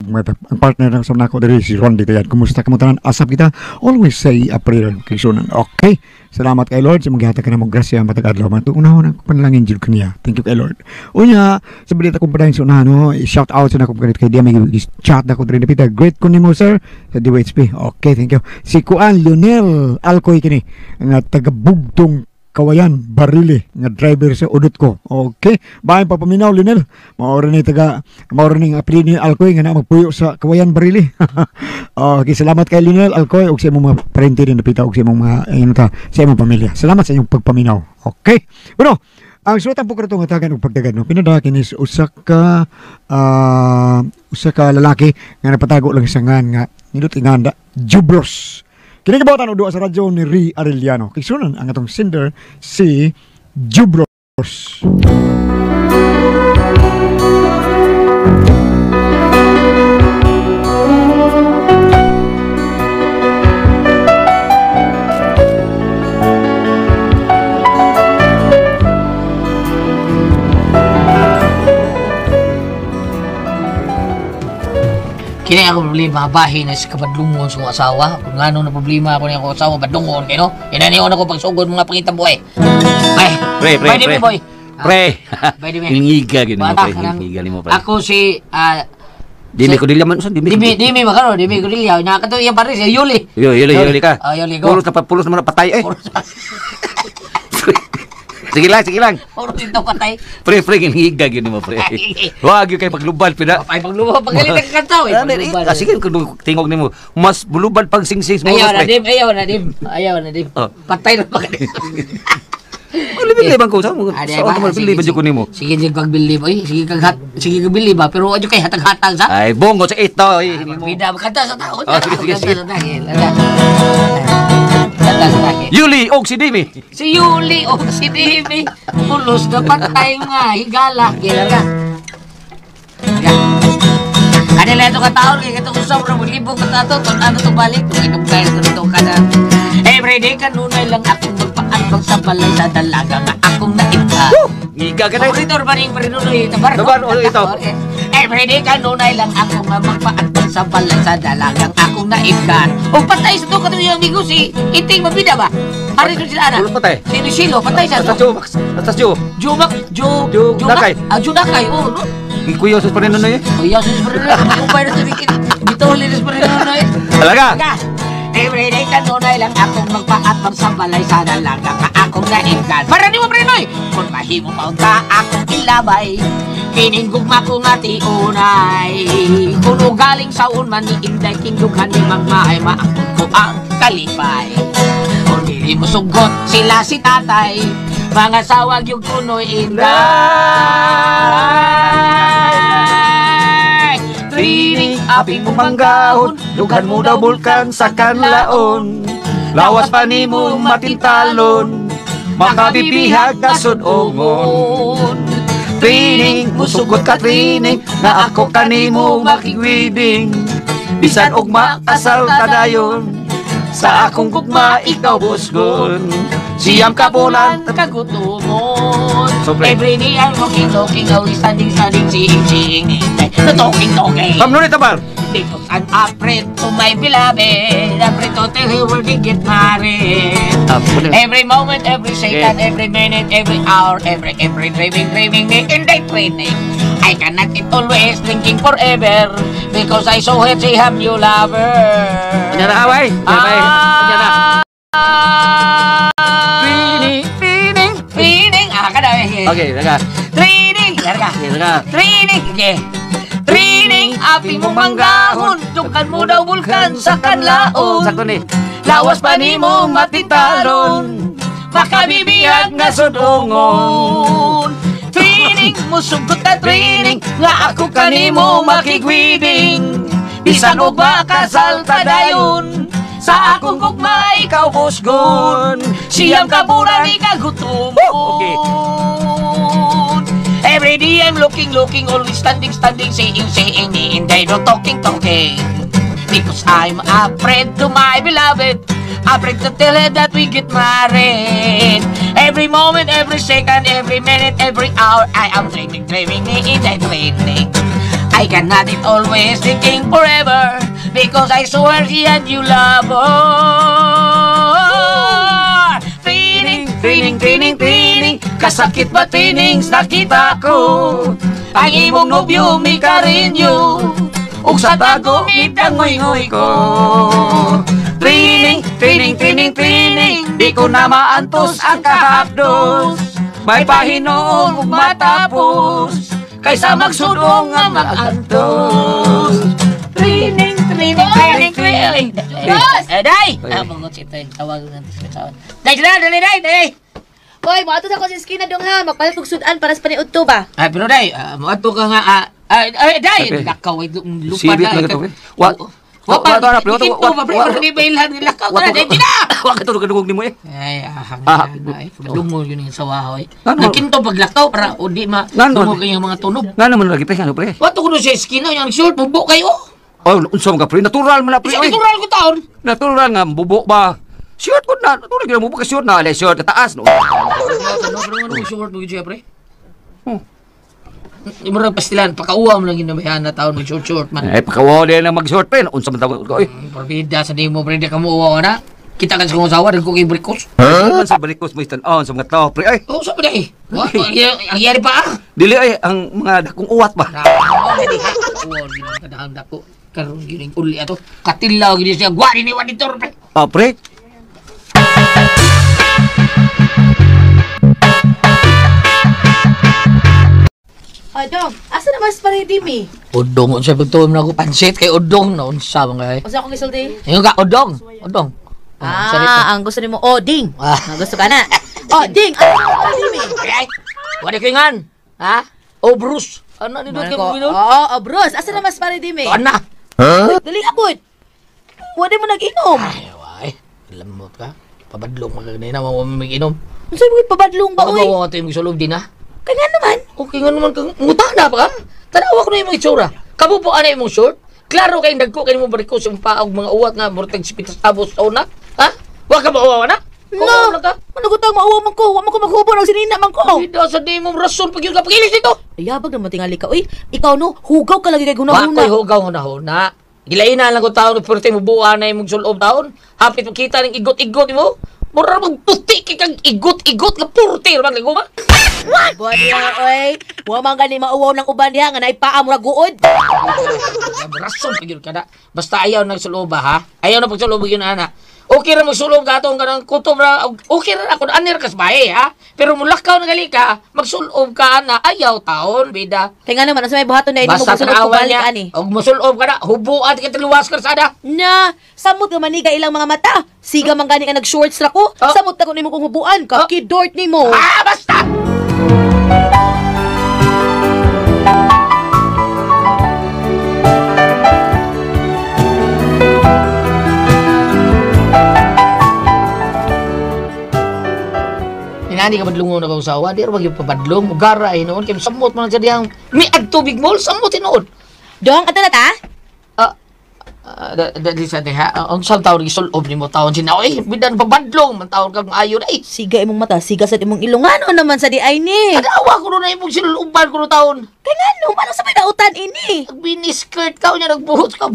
Ang partner ng sa nako diri si Ron dito yan. Kumusta ka mo tanan? Asap kita. Always say a prayer kay sunan. Okay. Salamat kay Lord sa mga hatag ka namong grasya matag adlaw. Matug unahon ang panalangin jud kaniya. Thank you kay Lord. Unya, sa balita kong padayon sa unahan, no, shout out sa nako kay dia may chat na ko diri dapita. Great ko nimo sir sa DWHP. Okay, thank you. Si Kuan Lionel Alcoy kini nga taga Bugtong Kawayan, Barili, nga driver sa udot ko. Okay, bahay papaminaw, Lionel. Maura ni taga, maura ni apelyido ni Alcoy nga na magpuyo sa Kawayan, Barili. Okay, salamat kay Lionel Alcoy ug sa imong mga parente din napita ug sa imong mga ano ta, sa imong pamilya. Salamat sa inyong pagpaminaw. Okay. Bueno, ang suwatan po kato nga tagan og pagdagan no. Pinadala kini usa ka lalaki nga napatago lang sa ngan nga nindot inganda Jubros. Kini gibuhatan og duha sa radyo ni Ri Arellano. Kisunan ang atong sender si Jubros. Kini ako problema, bahin na sa kabadlungon sa akong asawa. Kung ngano na problema ako niya akong asawa, badlungon kayo, no? Inaniyon ako pagsugod mga pangitang buhay. Ay, Pre, pre, by the pre. way, boy. Pre. By the way. Hingiga gini mo, Bata pre. ka lang. Hingiga nimo, pre. Ako si, Dili ko dili man usan, dili. Dimi, dimi makano, dimi ko dili. Nakato iyang pare si Yuli. Yo, yuli, yuli ka. Ah, yuli ko. Pulos na pulos naman na patay eh. Sige lang, sige lang. Pulos ito patay. Pre, pre, hingiga gini mo, pre. Wag gyud kay paglubad pina. Ay, pagluba, pagalit ang kantaw eh. Ano, eh, ah, sige, kung tingog nimo, mas bulubad pag singsing sa Ayaw oras, na, pre. dim. Ayaw na, dim. Ayaw na, dim. Oh. Patay na pagalit. Oh, libre bang ko sa mo? Ah, di Sa ba? mo Sige, bili ba sige. ko nimo? Sige, sige, kag bili boy. Sige, kag hat, sige, kag bili ba? Pero adyo kay hatag-hatag sa. Ay, bongo sa ito, eh. Bida, kanta sa tao. Ah, sige, sige, sige. Kanta sa tao. Yuli og si Dimi. Si Yuli o si Dimi, pulos na patay nga, higala. Gila ka. Kanila ito kataon, kaya ito usap na maglibog ka tato, kung ano ito balik, kung inom kayo, kung ito ka na. Every day kanunay lang akong magpaatbang sa balay sa dalaga nga akong naibka. Ngiga ka na. Paborito ba rin Parinunoy? Tabar, no? Tabar, oh, ito. Every day kanunay lang ako nga magpaatbang sa balay sa dalagang akong naibkan. O patay sa to katong yung amigo si Iting Mabida ba? Pares mo sila ana. Pulos patay. Si Lucilo, patay sa Basta to. Jumax, basta Ju. Jumak, Ju, Ju- Jumak? Nakay. Ah, Junakay, oh, no? Gikuyo sa Parinunoy eh. Kuya, sa Parinunoy, kumupay na sa bikin. Bitulin sa Parinunoy. Talaga? Talaga. Every day kanunay lang akong magpaatbang sa balay sa dalaga ka akong naibkan. Para ni mo, Parinunoy! Kung mahimo pa unta akong ilabay, kining gugma ko nga tiunay. Kung ugaling saon man ni Inday, kindughan ni Magmahay, maangkon ko ang kalipay. Kung dili mo sugot sila si tatay, mga sawag yung kunoy Inday. Trining Aping mo manggahon, dughan mo daw bulkan sa kanlaon. Lawas pa nimo matintalon, makabibihag ka sudongon. Trining, musugot ka trining, na ako kanimo makigwiding. Bisan og maasal ka dayon, sa akong gugma ikaw busgon. Siyam ka bulan, kagutomon. So, pre. Every day I'm walking, talking, always standing, standing, seeing, seeing, no talking, talking. Pamnunit tabar. Because I'm afraid to my beloved, afraid to tell her where we get married. Every moment, every second, every minute, every hour, every dreaming, dreaming me in day training. I cannot eat always drinking forever because I so hate to have you lover. Ano na away? Ano na? Ano na? Trining, trining. Training. Ah, kada. Okay, daga. Training. Yarga. Okay, daga. Training. Okay. Training, api mo manggahon, dukan mo daw bulkan sa kanlaon. Sakto ni. Lawas pa nimo matitalon, makabibiyag nga sudongon. Training, musugot na training, nga ako kanimo makigwiding. Bisan og makasal ta dayon, sa akong gugma ikaw busgon. Siyam ka bulan ikagutomon. Okay. Every day I'm looking, looking, always standing, standing, saying, saying, and they no talking, talking. Because I'm afraid to my beloved, afraid to tell her that we get married. Every moment, every second, every minute, every hour, I am dreaming, dreaming, in the training. I cannot it always thinking forever because I swear she and you love her. Tining, tining, tining, tining, kasakit ba tining nakita ko? Ang imong nobyo mi karinyo, ug sa tago mitangoy-ngoy ko. Tining, tining, tining, tining, di ko na maantos ang kahapdos. May pahinoong ug matapos, kaysa magsudong nga magantos. Tining, tining, tining, tining. Eh, day! Ah, mangot ito yung tawag ng sa. Day, sila, dali, day, day! Hoy, moadto sa ko sa eskina dong ha, magpalit og sudan para sa paniudto ba? Ay, pero day, moadto ka nga, ay, day, lakaw, ay, lupa Sibit na. na ito, wa, wa, pa, ito ba, pre, di ba ilan, lakaw ka na, day, di na! Wa ka tulog kadungog nimo eh. Ay, ahang na, ay, dumol yun yung sawa, hoy. Nagkinto paglakaw para, o di ma, dumol kayo mga tunog. Nga naman lagi, pre, ano, pre? Wato ko doon sa eskina, yung short, mubo kayo. Oh, unsa man ka, pre, natural man na, pre. Natural ko taon. Natural nga, bubo ba? Short ko na, natural gyud mo ka short na, alay short taas no. Ano short mo gyud siya, pre? Imura pastilan, pakauwa mo lang ginabayan na taon mag short short man. Eh, pakauwa din lang mag short pre, unsa man tawag ko oy. Parbida sa nimo pre, di ka mo uwa na. Kita ka sa kong asawa, dagko kay brikos. Huh? Sa brikos mo istan-on sa mga tao pre ay. Oh, sa ba day? Wa, ang yari pa ah. Dili ay ang mga dakong uwat ba. Uwa gid ang kadahang dako. Karon gyud uli ato. Katilaw gid siya, gwa ni wa dito pre. Ah, pre. Oh, dong, asa na mas pare mi? Udong unsa pagtuom na ako pansit kay udong na unsa man kay. Unsa akong gisulti? Ingon ka udong, udong. Ah, ang gusto nimo oding. Ah. Gusto ka na. Oh, ding. Ano na mi? Ay, wala ko ingan. Ha? Oh, Bruce. Ano ni dot kay mo? Oo, oh, Bruce. Asa na mas pare mi? Ana. Huh? Dali abot. Wala mo nag-inom. Ay, way. Lamot ka. Pabadlong man ka ganina, wa mo mag-inom. Unsa mo pabadlong ba oy? Wa mo sulod din ha. Kaya nga naman. Okay nga naman kang ngutana pa ka. Tanawa ko na yung mga itsura. Kabubo ana imong short. Klaro kay dagko kay mo bariko sa paog mga uwat nga murtag sipitas abos sa una. Ha? Wa ka mauwa na? No. Manugutang mauwa man ko. Wa man ko maghubo ng sinina man ko. Bida sa di mo rason pag yun ka pagilis dito. Yabag naman tingali ka. Uy, ikaw no, hugaw ka lagi kay hunahuna. Wa ko'y hugaw hunahuna. Gilaina lang ko taon purte mo buwa na imong sulob taon. Hapit mo kita ning igot-igot mo. Mura magputi kay kang igot-igot nga purte man ligo ba? What? Buwan niya, oy. Wa man gani mauwaw ng uban diha nga naipaa mura guod. Rason pag yun ka na. Basta ayaw nang suloba ha. Ayaw na pagsulob yun ana. Okay ra magsulob ka atong kanang kutob ra. Okay ra ako anir kas bae ha. Pero mulakaw na gali ka, magsulob ka ana, ayaw taon bida. Kay nga naman unsa may buhaton na ini mo Basta musulob ko tanawan balik niya. ani. Og musulob ka na, hubuan ka tiluwas ka sada. Na, samot nga maniga ilang mga mata. Siga man gani ka nag-shorts ra ko. Oh. Samot na ko nimo kung hubuan ka. Oh. Kidort nimo. Ah, basta. Inani ka badlungon na kausawa, di ra magyud pabadlong, mugara ay noon kay samot man sa diyang miag tubig mo, samot tinuod. Dong, ato na ta? Dali sa diha, ang sa taon gisulob nimo taon sina, oy, bidan pabadlong man taon kag maayo na eh. Siga imong mata, siga sa imong ilong. Ngano naman sa di ay ni? Tanawa ko na imong sinuloban ko no taon. Kay ngano man sa may dautan ini? Miniskirt ka unya nagbuhot ka.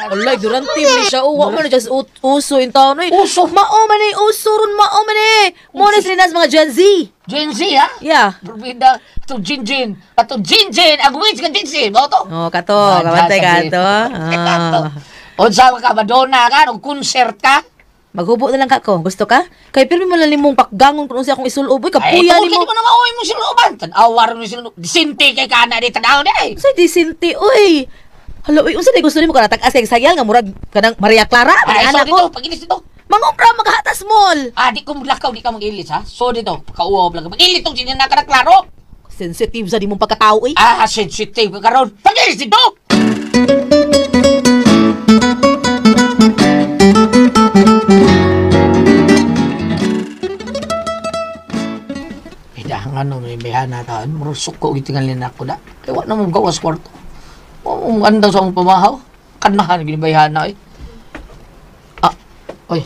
Alay, durante man siya. Oh, wa man na just uso in taon. Oy. Uso? Mao man eh, uso ron, mao man eh. Mo na sila nas mga Gen Z. Gen Z ha? Yeah. Berbeda ato Jin Jin, ato Jin Jin, ang wins ka Jin Jin, mo to. Oh, kato, kabantay ka to. Ah. Unsa ka Madonna ka, og concert ka? Maghubo na lang ka ko. Gusto ka? Kay pirmi mo lang nimong pakgangon kung unsa akong isulob. Uy, Ay, kapuya tungkol nimo. mo na maoy mo sinuloban. Tan-awar mo sinulob. Disinti kay kana di tanaw di ay. Unsa disinti, uy? Hala, uy, unsa di gusto nimo kana tag-as kay sayal nga murag kanang Maria Clara, Ay, so anak dito, ko. pagilis dito. Mangumpra maghatas mall. Ah, di ko maglakaw, di ka mag-ilis ha. So dito, pakauwaw lang. Mag-ilis tong sinina ka na klaro. Sensitive sa di mong pagkatao, uy. Ah, sensitive ka karon. Pagilis dito. Ano, may bihana taon, murusok ko gitingalin ako da. Kaya wala na mo gawas kwarto. Ang andaw sa akong pamahaw. Kanahan, ginibayhana eh. Ah, oy.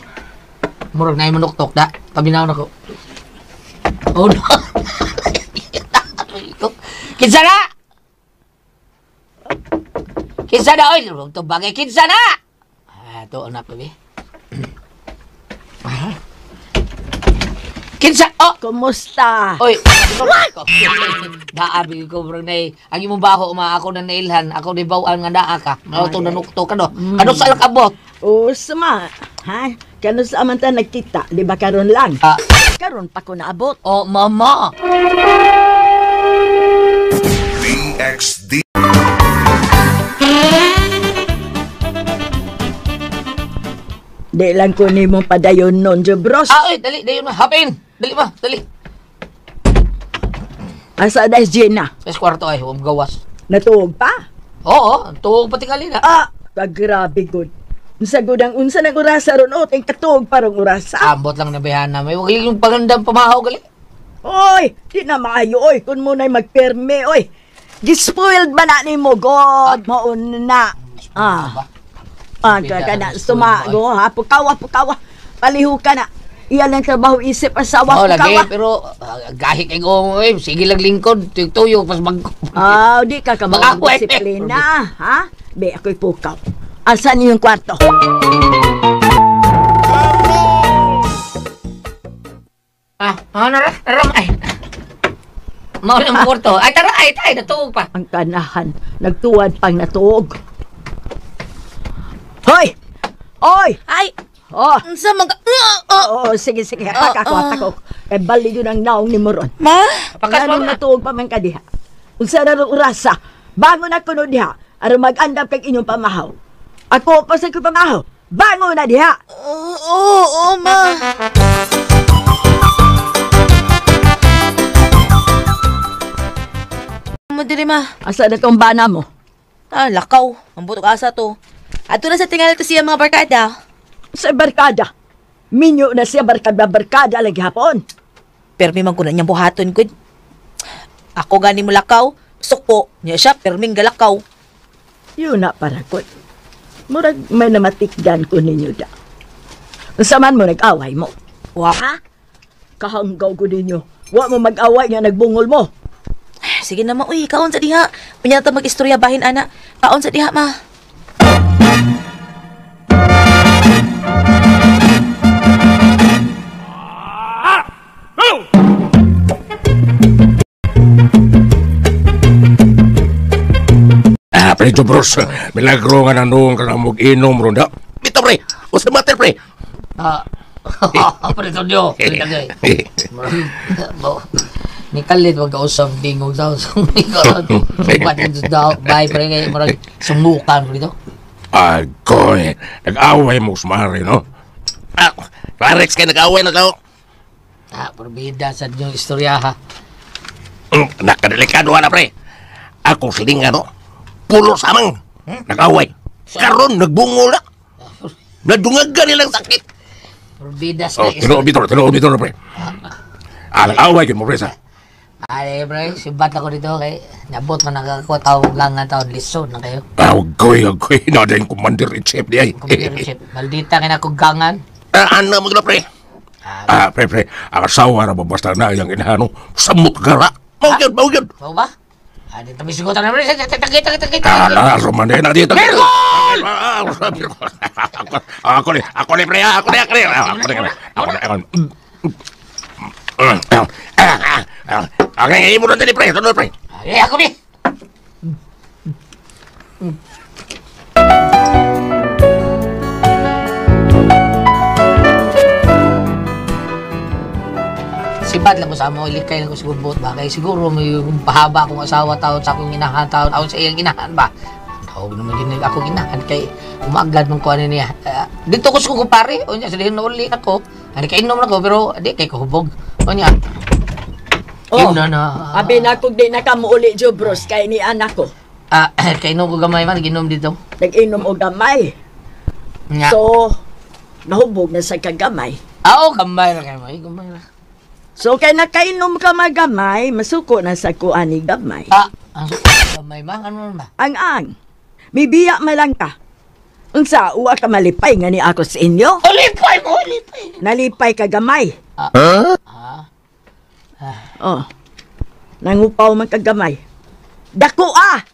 Murag na yung manuktok da. Pabinaw na ko. Oh no. Kinsa na? Kinsa na oy, tubagay kinsa na. Ah, to anak ko bi. Kinsa oh. Kumusta? Oy, what? Naabi ko bro nay. Ang imong baho ma ako na nailhan, ako ni bawaan nga naa ka. Mao to nanukto ka no. Kano sa lakabot? O, sama. Ha? Kano sa aman ta nagkita, di ba karon lang? Ah. Karon pa ko naabot. Oh, mama. DXD. Di lang ko nimo padayon nun, Jubros. Ah, oy, dali, dali ma. Hapin. Dali ma, dali. Asa na si Gina? Sa kwarto ay, huwag gawas. Natuog pa? Oo, tuog pati kalina. Ah, kagrabe gud. Unsa gud ang unsa nang orasa ron o, ting katuog parang orasa. Ambot lang na bayana. May wag yung pagandang pamahaw gali. Oy, di na maayo oy kun mo na'y magperme oy. Gispoiled ba na nimo God? Maon na. Ah. Ah, ka na sumago ha. Pukawa, pukawa. Paliho ka na. Iyan ang trabaho isip asawa Oh, lagi, pukawa. pero gahi kay go eh. Sige lang lingkod, tuyo pas mag. Ah, di ka kamao Mag-away. disiplina, ha? Be, ako'y pukaw. Asan yung kwarto? Ah, ah, nara, nara, ay. Mao na ang kwarto. Ay, tara, ay, tay, natuog pa. Ang kanahan, nagtuwad pang natuog. Hoy! Oy! Ay, Oh! unsa man ka? Oo, sige, sige. Hatak ako, hatak ako. Kay bali yun ang naong ni Moron. Ma? Pakas Nganong mama. natuog pa man ka diha. Unsa na ron orasa, bangon na kuno diha, aron mag-andam kag inyong pamahaw. Ako pa sa kong pamahaw, bangon na diha! Oo, oo, ma. Mo diri ma. Asa na tong bana mo? Ah, lakaw. Ang butok asa to. Ato na sa tingal to siya mga barkada. Sa barkada. Minyo na siya barkada-barkada lagi hapon. Permi man ko na niyang buhaton gud. Ako gani mo lakaw, suko. Niya siya perming galakaw. Yun na para ko. Murag may namatikdan ko ninyo da. Unsa man mo nag-away mo? Wa. Ha? Kahanggaw ko ninyo. Wa mo mag-away nga nagbungol mo. Sige na ma, uy, kaon sa diha. Unya ta mag-istorya bahin ana. Kaon sa diha ma. Ah, pre, Jobros, milagro nga nanong ka na mag-inom ron da. Ito, pre! What's the matter, pre? Ah, pre, Tonyo. Pre, tagay. Ni kalit wag kausap dingog sa daw bye pre kay murag sumukan ko dito. Ay, koy, nag-away mo sumari, no? Ah, Rex, kay nag-away na tao. Ah, perbida sa inyong istorya ha. Nakadelikado na, pre. Ako silingan, no? Pulo samang. Nag-away. Karon, nagbungol na. Nadungagan nilang sakit. Perbida sa Oh, tinuod dito, tinuod dito, pre. Ah, nag-away yun mo, pre, sa. Ay, pre, sibat ako dito kay nabot man nakakuha tawag lang nga taon lisod na kayo. Ah, agoy, agoy. Nada yung commander in chief di ay. Commander in chief, maldita kay nako gangan. Ah, ano mo pre? Ah, pre, pre. Ang asawa na basta na yung inahano. Samot gara. Mao yun, mao yun. Mau ba? Ah, dito may sigutan na pre. Tagay, tagay, tagay, Ah, tagay. na, romane na dito. Mirgol! Ako ni, ako ni, pre. Ako ni, ako ni. Ako ni, ako ni, ako ni. Okay, imo na dali, pre. Sunod, pre. Ay, ako bi. Sibat lang ko sa amo, ilikay lang ko sa gubot ba? Kaya siguro may pahaba akong asawa taon sa akong inahan taon, ako sa iyang inahan ba? Tawag naman yun akong inahan kay umagad mong kuha niya. Dito ko sa kumpare, o niya, sa dihin na uli ako. Ano kay inom na ko, pero di kay kuhubog. O niya, Oh, yun na na. Abi na kung di na ka muuli, Jobros, kay ni anak ko. Ah, kay inom ko gamay man, ginom dito. Nag-inom og gamay. Nga. So, nahubog na sa kagamay. Ah, oh, gamay ra kayo, ay, gamay ra. So, kay nakainom ka magamay, masuko na sa kuan ni gamay. Ah, ang gamay ma, ano ba? Ang-ang, mibiya man lang ka. Unsa, uwa ka malipay nga ni ako sa inyo? Oh, lipay mo, lipay. Nalipay ka gamay. Ah. Oh, nangupaw man ka gamay. Dako ah!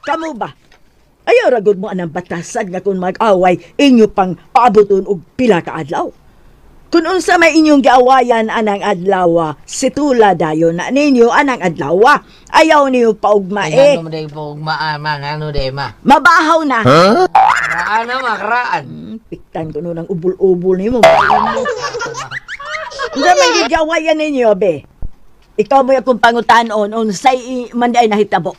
Kamu ba? Ayaw ragod mo anang batasan nga kung mag-away, inyo pang paaboton og pila ka adlaw. Kung unsa may inyong giawayan anang adlaw, situla dayon na ninyo anang adlaw. Ayaw niyo paugma Ay, eh. ano mo dahil po, ma, ma, ano dahil, ma. Mabahaw na. Karaan na, ma, karaan. Piktan ko nun ang ubol-ubol nimo. Unsa may giawayan ninyo, be? Ikaw mo akong pangutanon unsay man di ay nahitabo.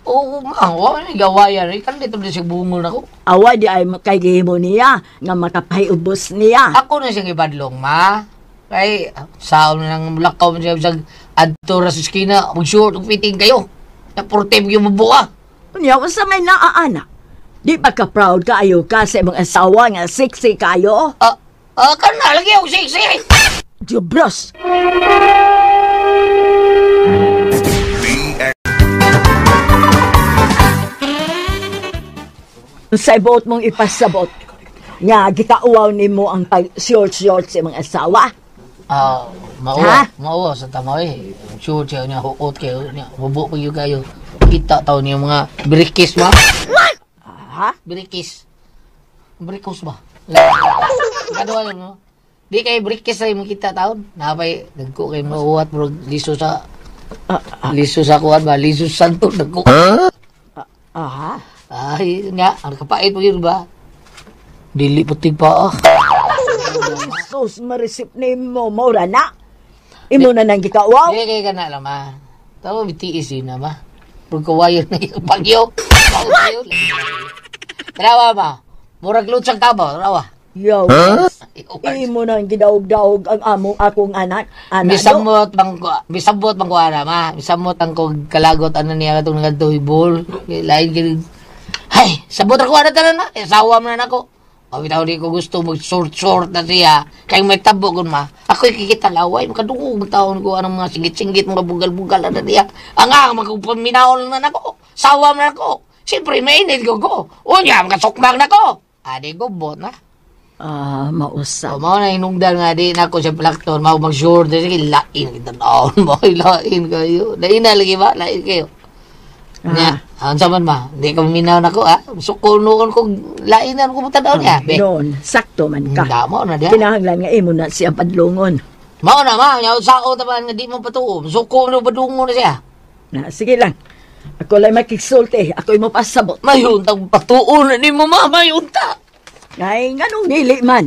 Oo, ma, wala ni gawayan. Ikan dito din siya bungol na ko. Awa di ay kay gihimo niya nga makapahiubos niya. Ako na siyang ibadlong, ma. Kay, saon na nang lakaw mo siya sa adto ra sa eskina, mag-short, fitting kayo. Napurte mo yung mabuha. Unya unsa may naaana? Di ba ka proud kaayo ka sa imong asawa nga sexy kayo? Ah, kana lagi ako sexy. Jubros. Sa buot mong ipasabot nga gikauwaw nimo ang pag short-short sa imong asawa. Ah, mao, Ha? mao sa tama eh. Short siya niya huot kayo niya. Hubo pa yun kayo. Kita taon niya mga brikis ba? Ha? Brikis. Brikos ba? Kado alam mo. Di kay brikis ay makita taon. Napay nagko kay mauwat bro liso sa liso sa kuan ba liso sa santo nagko. Aha. Ay nga ang kapait mo yun ba? Dili putig pa ah. Jesus, marisip nimo maura na. Imo na nang gikauwaw. Di kay kana lang ma. Tawo bitiis yun na ma. Pag kawayan na yung bagyo. Bagyo. Tarawa ma. Murag lutsang tabo. Tarawa. Yo. Imo nang gidaog-daog ang among akong anak. Anak. Misamot bang misamot bang kuana ma. Misamot ang kog kalagot ano niya katong ngadto hibol. Lain kini. Hay, sabot ra ko ana tanan na. Asawa man na nako. O bitaw di ko gusto mag short short na siya. Kay may tabo kun ma. Ako'y kikita laway makadungog taon ko anong mga singgit-singgit mga bugal-bugal na niya. Ang ang magpaminawon na nako. Sawa man nako. Siyempre mainit ko ko. Unya makasukmang nako. Adi gubot na. Ah, mausa. So, mao na hinungdan nga di na ako sa plakton, mao mag-sure, sige, lain kita taon mo, lain kayo. Lain na lagi ba? Lain kayo. Nya, ang saman ma, di ka maminaw na ko, ah. Suko noon ko, lain na ko taon niya. Be, Noon, sakto man ka. damo na diya. Kinahanglan nga imo na siya padlungon. Mao na ma, nya sao taman nga di mo patuo. Suko no padungo na siya. Na, sige lang. Ako lang makigsulti. Ako'y mapasabot. Mayuntang patuo na ni mo ma, mayunta. Ay, nganong dili man.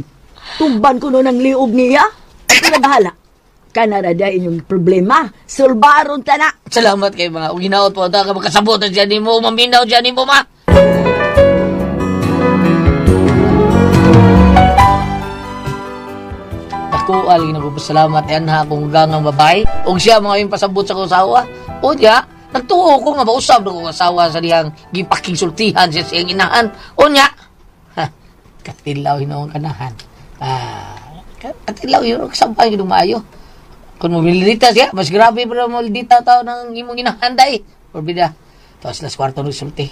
Tumban ko noon ang liog niya. Ako na bahala. Kanara da inyong problema. Sulbaron ta na. Salamat kay mga uginaot po ta ka makasabot na siya nimo, maminaw siya nimo ma. Ako alin nagpapasalamat yan ha kung gangang babae. Og siya mga yung pasabot sa kong asawa. O niya, nagtuo ko nga mausab na kong asawa sa diyang gipakisultihan siya sa iyang inahan. O niya, ha, katilaw hinoong kanahan. Ah, katilaw yun, kasampay yun maayo. Kung mamilita siya, mas grabe pa na mamilita tao ng imong inahan day. Orbida. Tapos las kwarto nagsulti.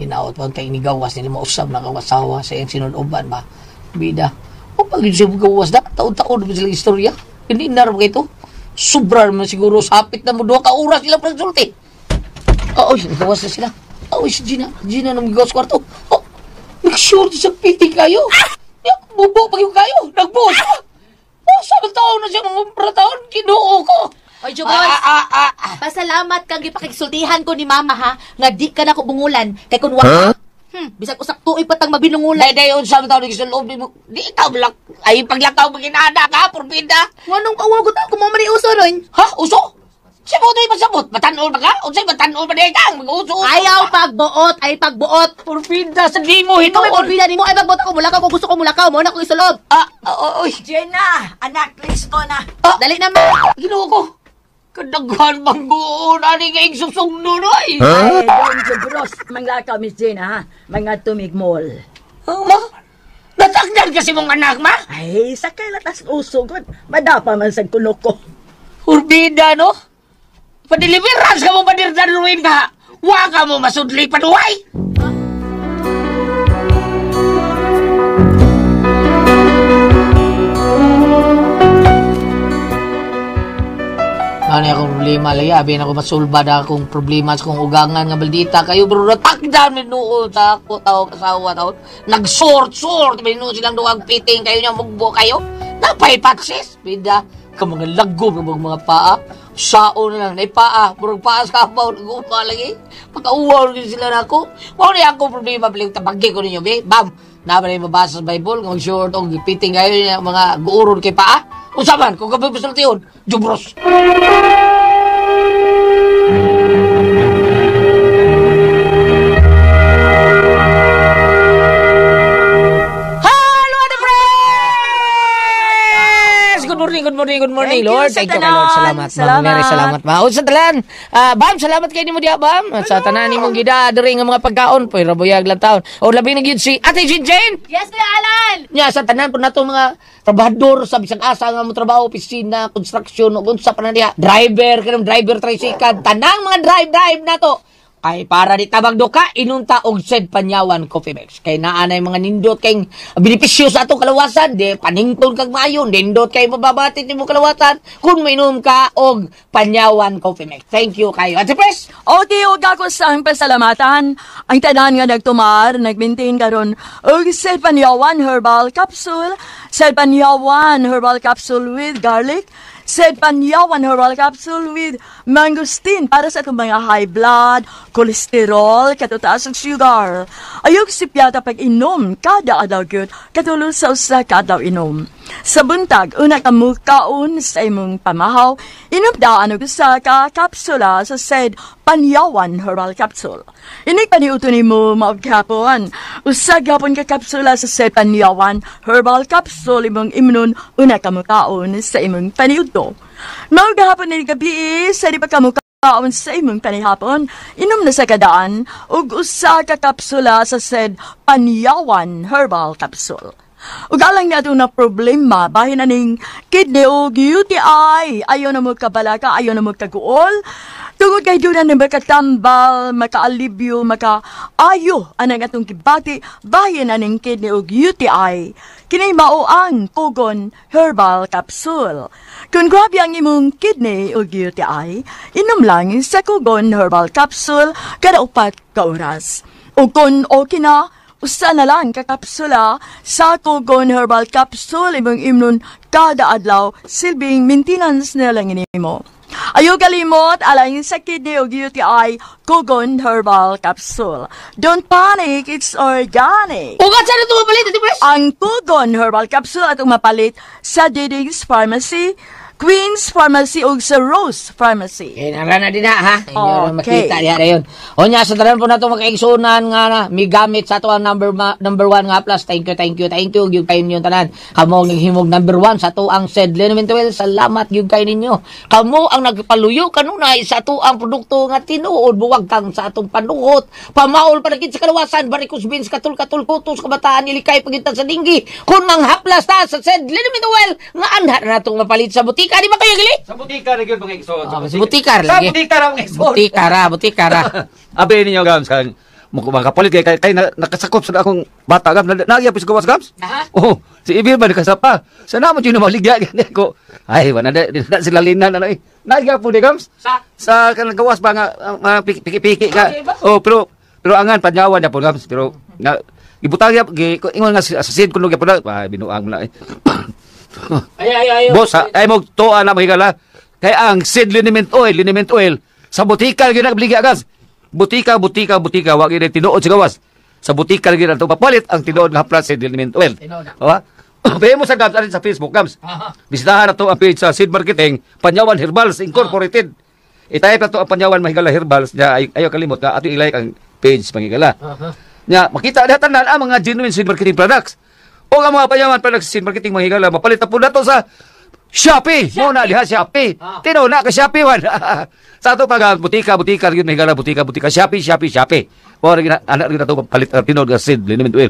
Hinaot pa kay inigawas nila mausab na kong asawa sa iyang sinunoban ba. Bida. O pag yun siya gawas na, taon-taon naman sila istorya. Hindi na rin ito. Sobra naman siguro sapit na mo duha ka oras sila pagsulti. Oo, nagawas na sila. Oo, si Gina. Gina nang gawas kwarto. Oh, nag-sure sa piti kayo. Ya, bubo pag yung kayo. Nagbuo siya. Oh, sabi taon na siya mga umpra taon. Kinuo ko. Oy, Jubos. Pasalamat kang gipakigsultihan ko ni mama ha, nga di ka na ko bungulan kay kun wa ka. Bisag usak tuig pa tang mabinungulan. Day, day, unsa man taon nagsuloob mo. Di ikaw balak. Ay, paglakaw maginana ka, purbida. Nganong kawagot ako mo man uso ron? Ha? Uso? Siya mo ito'y pasabot. Matanon ba ka? Unsay matanon ba niya kang? Mag-uso-uso. Ayaw pagbuot, ay pagbuot. Purbida sa di mo Ikaw may hinuon. purbida nimo ay pagbuot ako mulakaw kung gusto ko mulakaw mo na ko isulob. Ah, ah, oy. Jenna, anak, listo na. Ah, Dali na ma. Ginoo ko. Kadaghan bang buon ani nga igsusong nunoy. Ay, Don Jubros, manglakaw, Miss Jenna, ha? Mga tumigmol. Ah, ma? Natagdan kasi mong anak, ma? Ay, sakay latas uso, god. Madapa man sa kuno ko. Urbida, no? Padeliverance ka mo padirdaluin ka. Wa ka mo masudli paduay. Ano akong problema lagi, abi na ko masulba na akong problema sa kong ugangan nga baldita kayo bro, takdan minuol sa ako tao kasawa tao. Nag-sort-sort minuol silang duwag piting kayo niya mugbo kayo. Napay patsis bida ka mga lagom ng mga paa. Sao na lang, nay paa, murag paa sa kabaw, naguma lagi. Pagkauwaw rin sila na ako. Mao ni akong problema, balik tabagi ko ninyo, be. Bam, naman ay mabasa sa Bible, kung short o piting kayo niya, mga guuron kay paa. Usaman, kung gabi pasultiyon, jubros. Hello, the friends! Good morning, good morning, good morning, Thank you, Lord. Thank you kay Lord. sa tanan. Salamat, Ma'am Mary. Salamat. Salamat, ma. Sa talan. Bam, salamat kay nimo diha, Bam. Sa tanan nimong gida diri nga mga pagkaon, pwera buyag lang taon. O labi na gyud si Ate Jane Jane. Yes, Kuya Alan! Nya sa tanan po nato mga trabahador sa bisag asa nga mo trabaho, opisina, construction ug unsa pa na diha. Driver kanang driver tricycle, tanang mga drive drive nato. Kay para di tabang duka inunta og said Panyawan Coffee Mix. Kay naa nay mga nindot kay benepisyo sa atong kalawasan, di panington kag maayo, nindot kay mababatit nimo kalawasan kung mainom ka og Panyawan Coffee Mix. Thank you kayo. Ate Pres. Okay, og ako sa ang pasalamatan. Ang tanan nga nagtumar, nagmaintain karon og Selpanyawan Herbal Capsule, Selpanyawan Herbal Capsule with garlic, Selpanyawan Herbal Capsule with mangosteen para sa atong mga high blood, cholesterol, katutaas ug sugar. Ayog sipyata pag-inom kada adlaw gyud, katulo sa usa ka adlaw inom. Sa buntag, una ka mukaon sa imong pamahaw, inom daan og usa ka kapsula sa said Panyawan Herbal Capsule. Inig paniuto nimo maog gihapon. Usa gihapon ka kapsula sa said Panyawan Herbal Capsule imong imnon una ka mukaon sa imong paniudto. Maog gihapon ni gabi sa di pa ka mukaon sa imong panihapon, inom na sa kadaan og usa ka kapsula sa said Panyawan Herbal Capsule. Ug alang na na problema, bahin aning kidney og UTI. Ayaw na mo kabalaka, ayaw na mo kaguol. Tungod kay doon na makatambal, makaalibyo, makaayo anang atong gibati, bahin aning kidney og UTI. Kini mao ang Kugon Herbal Capsule. Kung grabe ang imong kidney og UTI, inom lang sa Kugon Herbal Capsule kada 4 ka oras. O kung okay na, usa na lang ka kapsula sa Kugon Herbal Capsule imong imnon kada adlaw, silbing maintenance na lang nimo. Ayaw kalimot alang sa kidney o UTI, Kugon Herbal Capsule. Don't panic, it's organic. Ugat sa ito mapalit, Ate Pres. Ang Kugon Herbal Capsule atong mapalit sa Diding's Pharmacy, Queen's Pharmacy ug sa Rose Pharmacy. Eh, nara na din na, ha? Inyo na Okay. makita diha dayon. Unya, sa tanan po na ito makaigsunan nga na, may gamit sa ato ang number 1 nga plus. Thank you, thank you, thank you. Gyud kayo ninyong tanan. Kamo ang naghimog number 1 sa ato ang said Liniment Oil. Salamat gyud kayo ninyo. Kamo ang nagpaluyo kanunay sa ato ang produkto nga tinuod buwag kang sa atong panuhot. Pamaol pa sa kalawasan, varicose veins, katul-katul, kutos, kabataan, ilikay, pagitan sa dinggi. Kung manghaplas ta sa said Liniment Oil, nga anha na natong mapalit sa butika. Di ba kayo gali? Sa butika na gyud mga igsoon. Ah, sa butika Sa lagi. butika ra mga igsoon. Butika ra, butika ra. Abi ninyo gams kan makapalit kay kay nakasakop sa akong bata gams. Nagya pis gawas gams. Aha. Oh, si Ibil ba nakasapa? Sa namo jud maligya gani ko. Ay, wala na, na sila linan na eh. Nagya po di gams. Sa Sa kanang gawas ba nga mga piki-piki ka. Okay ba? Oh, pero angan panyawan na po gams, pero nga ibutang ya ingon nga sa sid kuno gyapon na binuang na eh. Ay ay ay. Boss, ha, ay mo tuwa na mahigala. Kay ang seed liniment oil sa butika gyud nagbaligya gas. Butika, butika, butika wa gyud tinuod sa gawas. Sa butika gyud ato papalit ang tinuod nga haplas seed liniment oil. Tinuod na. Wa? Pahiya mo sa gams arin sa Facebook gams. Aha. Bisitahan na to ang page sa Seed Marketing Panyawan Herbals Incorporated. I-type na to ang Panyawan Mahigala Herbals nya ay, ayaw kalimot na ato i-like ang page Mahigala. Aha. Nya makita na tanan ang mga genuine seed marketing products. O ang mga Panyawan products seed marketing Mahigala mapalit na po nato sa Shopee. Mo na diha Shopee. Ah. Tino na ka Shopee man. Sa ato pag butika butika gyud Mahigala butika butika Shopee Shopee Shopee. Mo ra anak gyud nato palit ang tinuod nga seed liniment oil.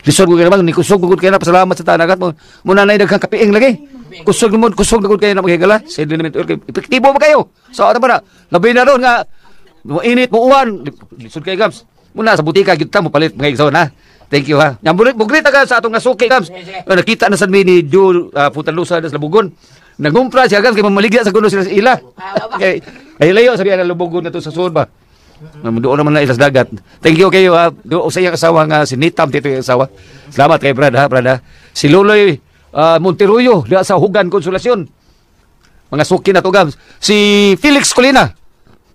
Lisod ko naman ni kusog ko kay na pasalamat sa tanagat mo. Mo nanay daghang kapiing lagi. Kusog mo kusog na gud kayo na maghigala. Seed liniment oil kay epektibo ba kayo? So ano ba na? Labi na ron nga mo init mo uwan lisod kay gams. Muna sa butika gyud ta mo palit mga igsoon ha. Thank you ha. Yang bulit bugrit ka sa atong nasuki, Gams. Nakita na sad mi ni Joe Putalusa sa Labugon. Nagumpra siya, Gams, kay mamaligya sa kuno sila sa ila. Kay ay layo sabi ang Labugon na to sa sud ba. Doon naman na ilas dagat. Thank you kayo ha. Do sa iyang asawa nga si Nitam tito yung asawa. Salamat kay Brad ha, Brad ha. Si Loloy Monteruyo diha sa Hugan Konsolasyon. Mga suki na to, Gams. Si Felix Colina.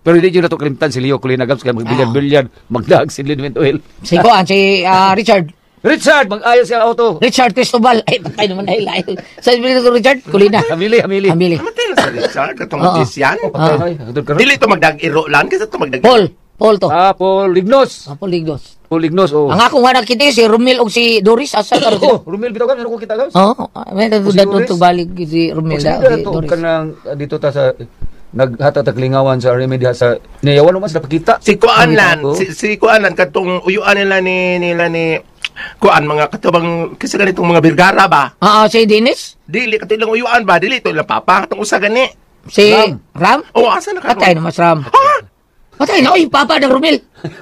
Pero hindi yun na to kalimtan si Leo Colina, Gams, kaya magbilyan-bilyan, magdag si Lin Oil. Si Kuan, si Richard. Richard, mag-ayos siya auto. Richard Cristobal. Ay, patay naman ay layo. Sa ibig ko Richard, Kulina. Hamili, hamili. Hamili. Matay na sa Richard, katong Oo. magician. Patay na, eh. Doon ka ron. Dili to magdag-iro lang, kasi to magdag. Paul. Paul to. Ah, Paul Lignos. Ah, Paul Lignos. Paul Lignos, oh. Ang akong hanap kiti, si Romil o si Doris. Asa ka ron? Oh, Romel bitaw, Gams, ano ko kita, Gams? Oo. May Si natudad Doris? to balik si Romil Sige da, na si to, Doris. kanang dito ta sa naghatataglingawan sa remedy sa niyawan mo sila pakita. Si Kuan lan, Oh. si Kuan lan katong uyuan nila ni Kuan mga katubang kasi ganitong mga Birgara ba? Oo, si Dennis? Dili kato ilang uyuan ba? Dili to ilang papa katong usa gani. Si Ram. Ram? Oh, asa na karon? Patay na mas Ram. Patay na, oy, papa ng Romil.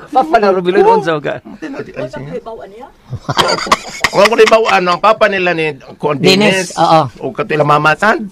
Papa na Romel unsa ka. Matay na di ay siya. Ang ako rin bawaan ang papa nila ni Kuan Dennis, Dennis. oo. O kato ilang mama sad.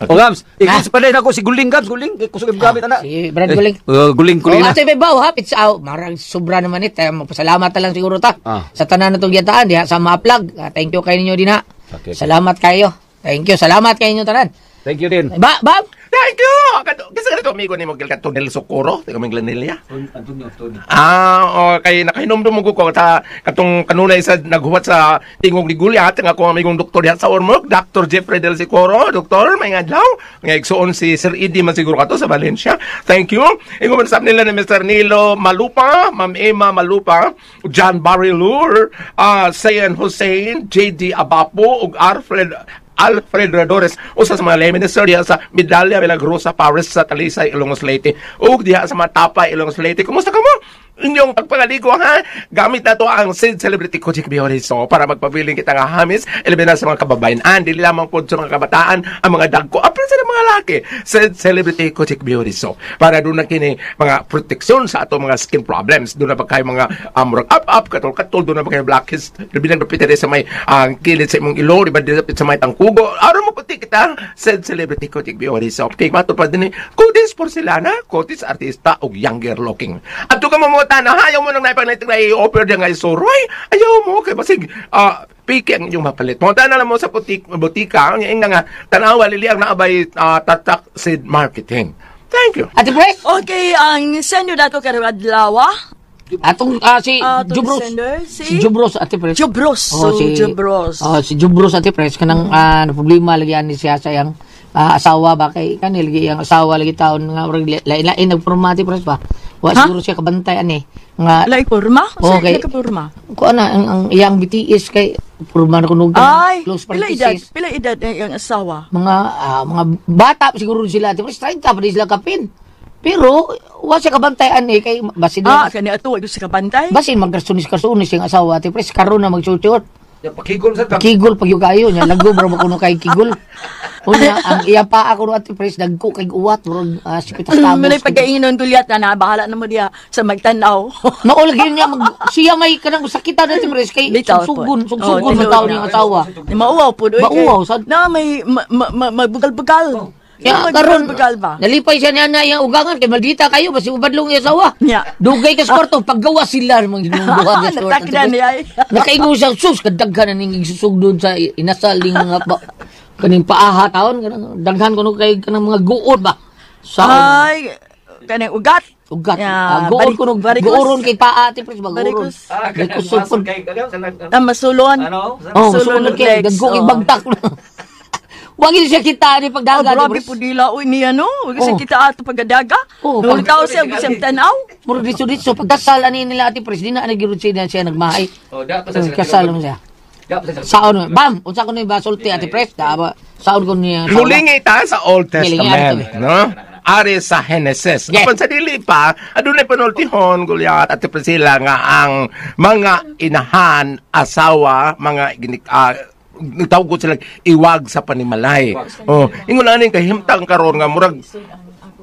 O Gams, ikos pa din ako si Guling, Gams, Guling, kay kusog gamit ana. Si Brad Guling. Eh, Guling Oh, Kulina. ate may baw ha, pizza out. Marang sobra naman it. Magpasalamat na lang siguro ta. Sa tanan na itong giyataan diha sa ma-plug. Thank you kay ninyo din ha. Okay. Salamat kayo. Thank you. Salamat kay inyo tanan. Thank you din. Ba, ba? Thank you. Kato kasi ganito amigo ni mo kato Nel Socorro, tiga Minglanilla. Antonio, Antonio. Ah, okay, nakainomdom mo ko ta katong kanunay sa naghuwat sa tingog ni Gulyat ang akong amigong doktor diha sa Ormoc, Dr. Jeffrey Del Socorro, doktor, may adlaw. Nga igsuon si Sir Eddie man siguro kato sa Valencia. Thank you. Ingon man sab nila ni Mr. Nilo Malupa, Ma'am Emma Malupa, John Barry Lure, Sayan Hussein, JD Abapo ug Alfred Alfred Radores, usa sa mga lay minister diha sa Medalya Milagrosa Paris sa Talisay, Ilongos, Leyte ug diha sa Matapa, Ilongos, Leyte. Kumusta ka mo? Inyong pagpangaligo ha? Gamit na to ang Sid Celebrity Kojic Bioriso para magpabiling kita nga hamis, ilabi na sa mga kababayan, dili lamang po sa mga kabataan, ang mga dagko, apil sa mga laki. Sid Celebrity Kojic Bioriso para doon na kini mga proteksyon sa ato mga skin problems. Doon na ba kayo mga murag up-up, katol-katol, doon na ba kayo blackheads, labi na dapit sa may ang kilid sa imong ilong, di ba dapit sa may tangkugo. Aron mo puti kita, Sid Celebrity Kojic Bioriso. Okay, mato pa din Kutis Porcelana, Kutis Artista ug younger looking. Adto ka mamuta na ayaw mo nang naipag na i-offer diya nga isuroy. Ayaw mo kay basig piki ang inyong mapalit. Munta na lang mo sa butik, butika, ang nga tanawa lili ang naabay tatak Sid Marketing. Thank you. Ate Pres? Okay, ang sender nato karong adlaw. Atong si Atong Jubros. sender, si- Si Jubros, Ate Pres. Jubros. Oh, So, Jubros. Oh, si Jubros, Ate Pres, kanang na problema lagi ani siya sa iyang asawa ba kay kani lagi iyang asawa lagi taon nga murag lain-lain nagporma, Ate Pres ba. Wa Ha? siguro siya kabantay ani nga Like porma? Okay. Okay. Porma? Kuan na ang iyang BTS kay porma na kunog Ay, close pila edad, practices. pila edad ang iyang asawa? Mga bata siguro sila, Ate Pres, 30 pa di sila kapin. Pero wa siya kabantay ani kay basin Kani ato ay sa kabantay. basin magkarsunis-karsunis yung asawa, Ate Pres, karon na magsuot. Pakigol sa Kigol pag yung kayo niya, lago bro kuno kay kigol. Unya ang iya pa ako no, Ate Pres, dagko kay uwat bro sipitas tamos. Malay pagkainon gulyat na na bahala na mo diya sa magtan-aw. Mao lagi niya mag siya may kanang sakitan, Ate Pres, kay Bitaw po. sugsugon, sugsugon Oh, man taon tinuod yung na. asawa. Ni mauwaw po doy. Mauwaw, sad- Na may magbugal-bugal. Kaya karon Magbugal-bugal ba? nalipay siya niya na iyang ugangan kay maldita kayo basi ubadlong iya asawa. Nya. Dugay ka sa kwarto paggawa sila mga ginubuhat sa kwarto. Natakdan niya ay. Nakaingon siya, sus kadaghan na ning isusugdod sa inasal ning mga kaning paaha taon kanang daghan kuno kay kanang mga guod ba. Sa Ay, kanang ugat. Ugat. Ya, Guod kuno varicose. guoron kay paa, Ate Pres ba guoron. Varicose. Varicose pod. Ah, masulon. Ano? Oh, Masulon sulod og kay legs, dagko kay oh. bagtak. Wag siya kita ni Ah, pagdaga, Ate grabe Pres. po dila uy niya no. Wag Oh. sa kita ato pagadaga. Oh, Oh, tao siya gusto tanaw. Murag ditso-ditso pagkasal ani nila, Ate Pres, di na ani gyud siya siya nagmahay. Oh, da pa sa sila. Kasal mo siya. Da pa sa sila. Saon mo. Bam, unsa ko ni basulti, Ate Pres? Da ba saon ko niya. Mulingi ta sa Old Mulingi, Testament, ato. no? Ari sa Genesis. Yeah. Apan sa dili pa, adunay panultihon Gulyat at Priscilla nga ang mga inahan, asawa, mga tawag ko sila iwag sa panimalay. Oh, ingon ani kay himtang karon nga murag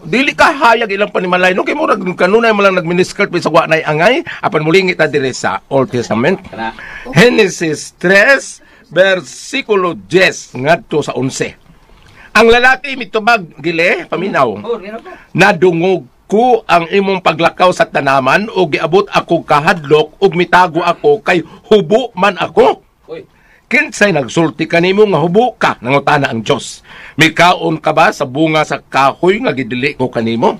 Dili ka hayag ilang panimalay no kay murag kanunay mo lang nagminiskirt bisag wa nay angay apan mulingit ta diri sa Old Testament. Genesis 3 versikulo 10 ngadto sa 11. Ang lalaki mitubag gile paminaw. Nadungog ko ang imong paglakaw sa tanaman ug giabot ako kahadlok ug mitago ako kay hubo man ako. Kinsay nagsulti kanimo nga hubo ka, nangutana ang Dios. Mikaon ka ba sa bunga sa kahoy nga gidili ko kanimo?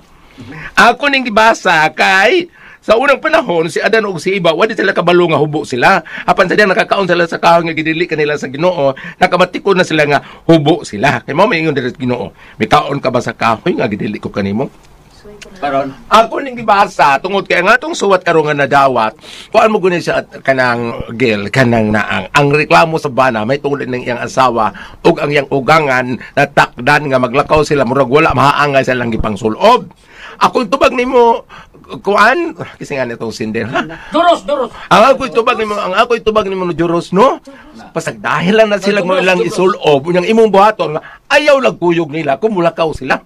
Ako ning gibasa kay sa unang panahon si Adan ug si Eva wala sila kabalo nga hubo sila. Apan sa diyang nakakaon sila sa kahoy nga gidili kanila sa Ginoo, nakabatikon na sila nga hubo sila. Kay mao maingon diri sa Ginoo, mikaon ka ba sa kahoy nga gidili ko kanimo? Karon Ako ning gibasa tungod kay ang atong suwat karon nga nadawat, kuan mo guni siya at kanang gil kanang naang ang reklamo sa bana may tungod ng iyang asawa ug ang iyang ugangan natakdan nga maglakaw sila murag wala mahaangay sa ilang gipangsulob. Ako tubag nimo kuan kasi nga nitong sinder ha. Duros. Ang ako'y tubag nimo no Juros no. Pasag dahil lang na sila mo ilang isulob unyang imong buhaton nga ayaw lang kuyog nila kung mulakaw sila.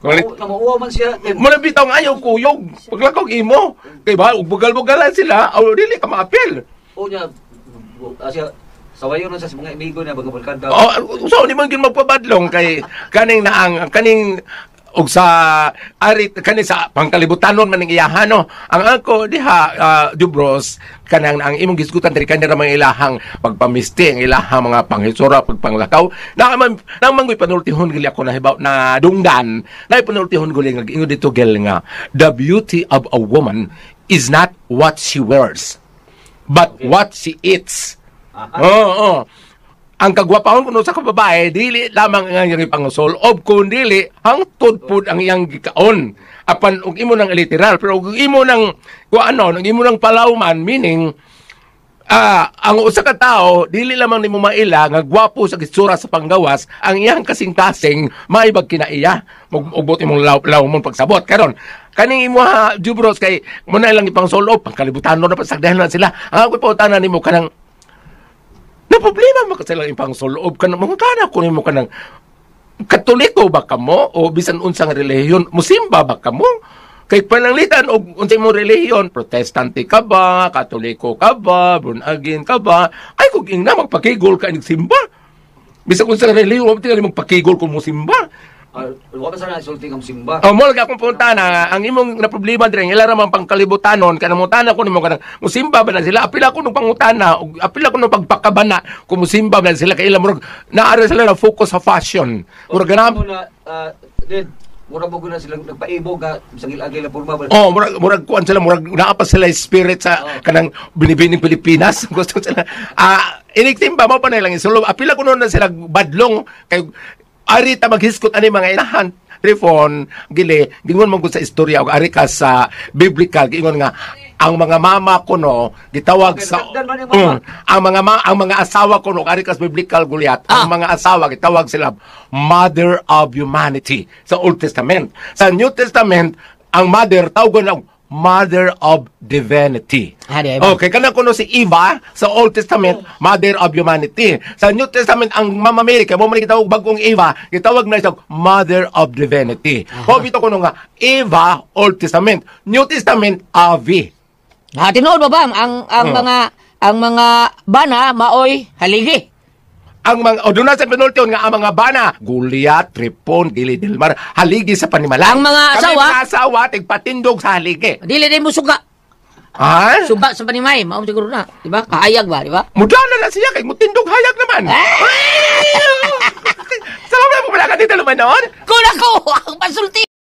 Namuuwa man siya. Muna bitaw nga ayaw kuyog. Paglakaw imo. Kay ba, ug bugal-bugalan sila, o dili ka maapil. O niya, siya, sawayon na sa mga amigo niya, mga barkada. O, so, di man gyud magpabadlong kay kaning naang, kaning og sa arit kaning sa pangkalibutanon man ning iyahan no. Ang ako diha Dubros kanang ang imong gisgutan diri kanira mga ilahang pagpamisti ang ilahang mga panghisura pagpanglakaw na man nang manggoy panultihon gili ako nahibaw na dungdan na panultihon guli nga ingon dito gel nga the beauty of a woman is not what she wears but what she eats. Oo. Ang kagwapahon kuno sa kababae dili lamang ang iyang ipangsulob kun dili hangtod pud ang iyang gikaon. Apan og imo nang literal pero og imo nang kuano, og imo nang palawman meaning ang usa ka tawo dili lamang nimo maila nga gwapo sa gitsura sa panggawas, ang iyang kasing-kasing maibag kinaiya. Mugbot imong law mo pagsabot karon. Kaning imo ha Jubros kay mo na ilang ipangsulob pangkalibutanon na pasagdahan na sila. Ang ako pautana nimo kanang na problema mo kasi lang ipangsulob ka na mangutana ko nimo kanang Katoliko ba kamo o bisan unsang relihiyon musimba ba kamo kay pananglitan og unsay mo relihiyon Protestante ka ba, Katoliko ka ba, born again ka ba, ay kung ingna magpakigol ka inig simba bisan unsang relihiyon wa tingali magpakigol kung musimba. Wa pa sana sulti ng simba. Oh, mo lagi akong punta na ang imong na problema dire ila ra man pangkalibutanon kanang mutana ko nimo kanang musimba ba na sila apil ako nung pangutana ug apil ako nung pagpakabana kung musimba ba na sila kay ila murag naara sila na focus sa fashion. Murag ganam na din murag mo na silang nagpaibog ka bisag ilagay la porma ba. Oh, murag kuan sila murag naa pa sila spirit sa kanang binibining Pilipinas. Gusto sila inig timba mo pa na ilang isulob. Apil ako noon na sila badlong kay ari ta maghiskot ani mga inahan Trifon gili gingon man gud sa istorya og ari ka sa biblical giingon nga ang mga mama kuno gitawag sa ang mga asawa kuno ari ka sa biblical Goliath ang mga asawa gitawag sila mother of humanity sa Old Testament. Sa New Testament ang mother tawgon og mother of divinity. Okay, kanang kuno si Eva sa Old Testament, mother of humanity. Sa New Testament ang Mama Mary kay mo man gitawag bagong Eva, gitawag na siya mother of divinity. Mao bitaw kuno nga Eva Old Testament, New Testament Ave. Ha, tinuod ba ba ang mga bana maoy haligi? Ang mga o doon na sa penultion nga ang mga bana Goliath, Tripon, Gili Delmar haligi sa panimalay. Ang mga asawa, kami mga asawa tigpatindog sa haligi. Dili din mo suga. Ha? Suga sa panimay, mao siguro na, di ba? Kahayag ba, di ba? Mudala na siya kay mutindog hayag naman. Salamat po pala ka dito naman noon. Kun ako ang pasulti.